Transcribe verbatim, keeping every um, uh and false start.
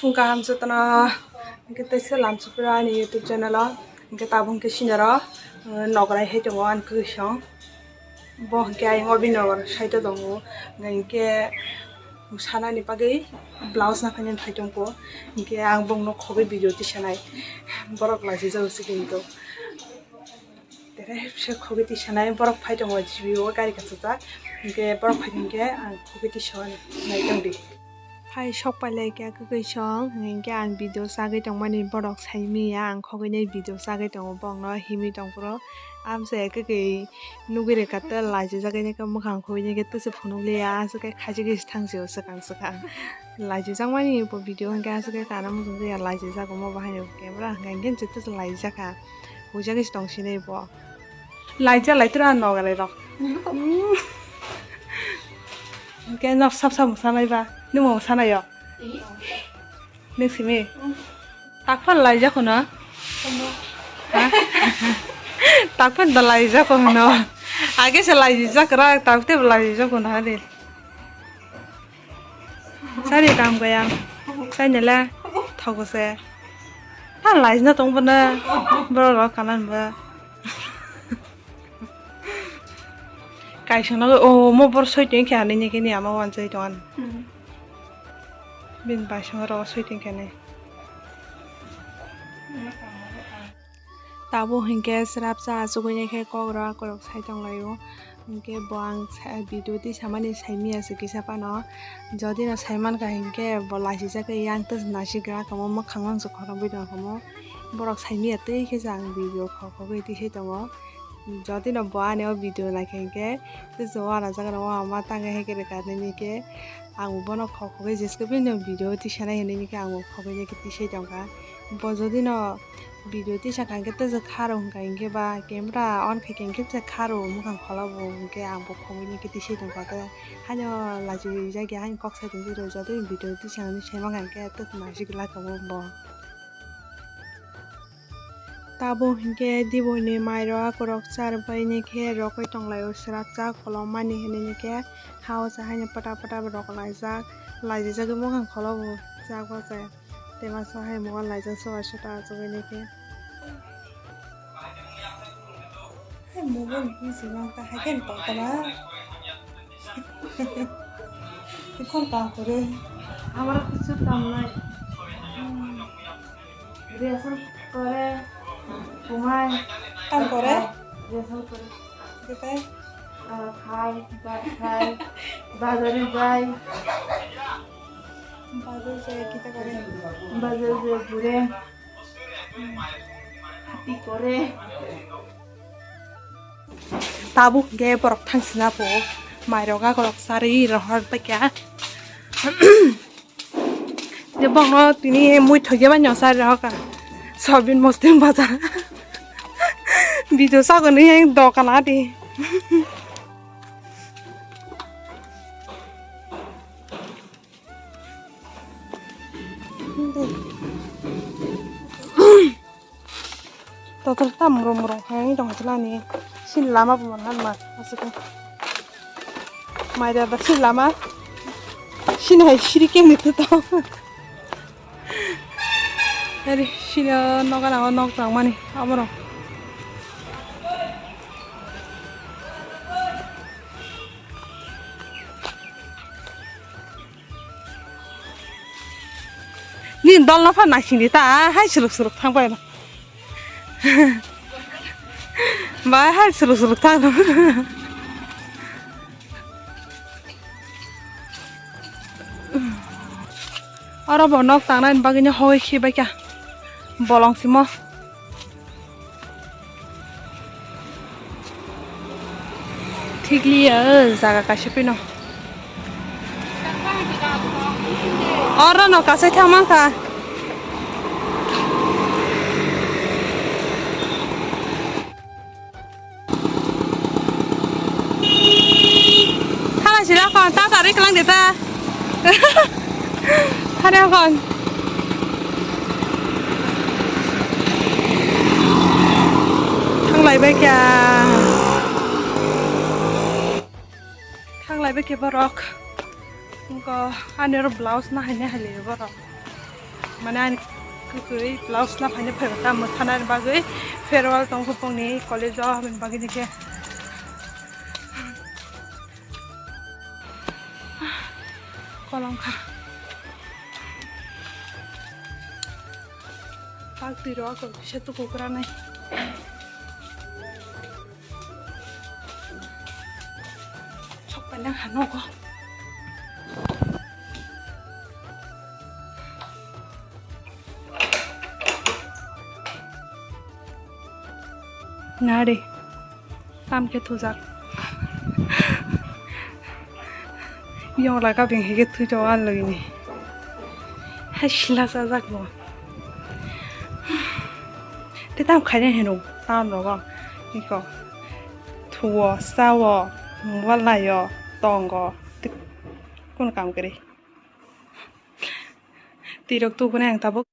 Kaham jotono, hwnkhe tei se lamsukra ani YouTube channel o, hwnkhe tabuk hwnkhe sinaro, uh, nograi hai tongo ani kwsong. Bo hwnkhe ayang o bini nogor side o tongo, hwnkhe sanani bagwi blouse naphani phai tongkho, hwnkhe ang bongno khogwi video tisanai, borok lachijago se kintu. Tere se khogwi tisanai borok phai tongo, G B o gari kasijak, hwnkhe borok phai hwnkhe ang khogwi tisanai tongdi. Phai sok pailai kha kwkwi song, hwnkhe ang video chagwi tongmani borok saimanya, ang khogwinai video chagwi tongo, borokno himwi tongphuru. Amsa kwkwi nugwi rwkha, tei laijijagwi nai khe mwkhang khobini khe tei se phunukliya, aswk khe khaijagwi se thangsio swkang swkang. Laijijakmani bo video hwnkhe aswk khe kana muchungya, laijijak omo bahai camera hwnkhe hwnkhe se tei se laijakha. Hujagwi se tongsinai bo. Laijak lai tira nograi rok. Hwnkhe nok sap sap mwsanai ba. Nwng bo mwsanai o? Nwng simi? Takphar laijak hono? Ha? Takphar da laijak hono. Age se laijak ra, takte laijak hono hadi. Sari kam gaya. Sai nela thogo se. Ha laijna tong bana. Bro ro kanan ba. Kaisa no o mo bor soi tong kha ni ni kini ama wan soi tong an. Hmm. Bin bai song ro soi tong kha ni. Tabuk hwnkhe srapsa achugwi khe kok rok akorok sai tonglaio. Hwnkhe bo ang sa-, video tisamani saimanya se kisa phano. Jodi no saimankha hwnkhe bo laisijak khe yang tei naisik gra kamo mwkhang mang se khoroknwi tong kamo. Borok saimanya tei khe se ang video khoroknwi tisai tongo. Jodi no bo ani o video naikha hwnkhe tei se uanajak rok uama tangwi hai khe rwkha nini khe. Ang bono khok khogwi jeske bini video tisanai hinwi khe ang bo khogwi khe tisai tongkha. Bo jodi no video tisakha hwnkhe tei se kharo hwnkha hwnkhe ba camera on khaikhe hwnkhe se kharo mwkhang kholo bo hwnkhe ang bo khogwi khe tisai tongkha tei haino lachijakya haino kok sai tongphuru jodi video tisakha hinwi saimankha hwnkhe tei naisik glak tongo bo. Tabuk hinkhe diboni mairok akorok charbaini khe rokoi tonglaio, srapsa kolommani hinwi khe ha o se haino pata pata rok laijak, laijijagwi mwkhang kholo bo chakbose tei masa hai mobile laijak soba sota achugwi khe. Hai mobile ni bising mang ta hai khe tongkha na. এখন কাম করে। আমার কিছু কাম নাই। রেশন করে, ঘুমাই। কাম করে? রেশন করে। কোথায়? আহ, খাই, ভাত খাই, বাজারে যাই। বাজারে যাই, কিতা করে? বাজারে যাই, ঘুরে। হাতি করে। Tabuk ge borok thangsina po, mairok akorok sari rohor paikha. Je bongno tini mui thoge bai no sari rohor ka. Sobin muslim baja. Video sagoni yang dokan adi. Total ta murung murung hai tong silani. Sin lama bo manhan ma asuk. Mai da da sin lama. Sin hai siri kem ni to. Hari sino noga na nok tang mani amro. Ni dol no pha naising di ta hai suluk suluk thang bai. Bai hai suluk suluk thang. Oro bo nok tangnai bagwi no hoi khi bai kha. Bolong simo. Thikliya, o jaga kaisa phino. Oro no kasai thangma kha. Thala sila kon, ta tari kelang deta. Hare kon. Thanglai bai kya. Thanglai bai kya borok. Engko ani oro blouse na haine haile borok. Mane ani kwrwi blouse la phaina phaiba ta mwsana bagwi farewell tong khe bongni college o, aboni bagwi dikhe kolong kha. Bak twi rok kisa tuku kwranai. Sok paina ha nogo. Nari. Tam khe thujak. Yong laga beng hege thui to an lagini. Hai sila sajak bo. Te tam khaina heno tam rogo. Iko. Thuo, sao, mobile naio, tongo. Te kun kam kri. Tirok tubunai ang tabuk.